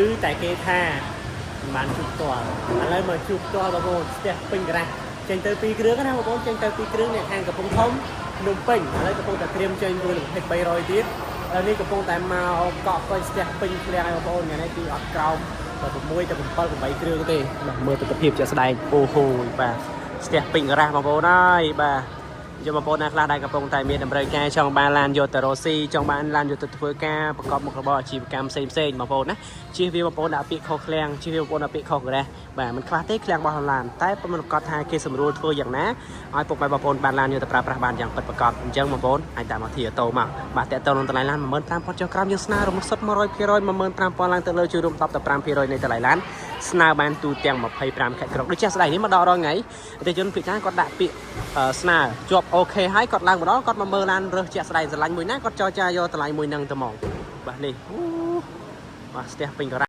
ឮតែគេថាមិនបានជួបផ្ទាល់ឥឡូវមកជួបផ្ទាល់បងប្អូនស្ទះពេញក្រាស់ចេញទៅពីរគ្រឿងណាបងប្អូនចេញទៅពីរគ្រឿងនេះខាងកំពង់ធំភ្នំពេញឥឡូវកំពុងតែត្រៀមចេញមួយនឹង300ទៀតឥឡូវនេះកំពុងតែមកកក់កុយស្ទះពេញឃ្លាំងហើយបងប្អូនថ្ងៃនេះគឺអត់ក្រោមតែ6ទៅ7 8គ្រឿងទេបាទមើលទស្សនភាពជាក់ស្ដែងអូហូយបាទស្ទះពេញក្រាស់បងប្អូនហើយបាទ យកបងប្អូនណាខ្លះដែលកំពុងតែមានតម្រូវការចង់បានឡានយកទៅរកស៊ីចង់បានឡានយកទៅធ្វើការប្រកបមុខរបរអាជីវកម្មផ្សេងផ្សេងៗបងប្អូនណាជៀសវាងបងប្អូនដាក់ពាក្យខុសឃ្លាំងជៀសវាងបងប្អូនដាក់ពាក្យខុសក្រេះបាទមិនខ្វះទេឃ្លាំងរបស់ឡានតែមិនប្រកាសថាគេសម្រួលធ្វើយ៉ាងណាឲ្យពុកម៉ែបងប្អូនបានឡានយកទៅប្រើប្រាស់បានយ៉ាងពិតប្រាកដអញ្ចឹងបងប្អូនអាចតាមមកធីអូតូមកបាទតើតើនឹងតម្លៃឡាន15,000ចុះក្រោមយើងស្នើរំសុទ្ធ100% 15,000ឡើងទៅលើជួយរួម10ទៅ5%នៃតម្លៃឡានស្នើបានទូទាំង25ខេត្តក្រុងដូចជាស្ដែងនេះមកដល់រាល់ថ្ងៃអតិថិជនភាគច្រើនគាត់ដាក់ពាក្យ ស្នើជាប់ OK ហើយគាត់ឡើងមកដល់គាត់មកមើលឡានរើសជាក់ស្ដែងស្រឡាញ់មួយណាគាត់ចរចាយកតម្លៃមួយហ្នឹងទៅហ្មងបាទនេះអូបាទស្ទះពេញការ៉ា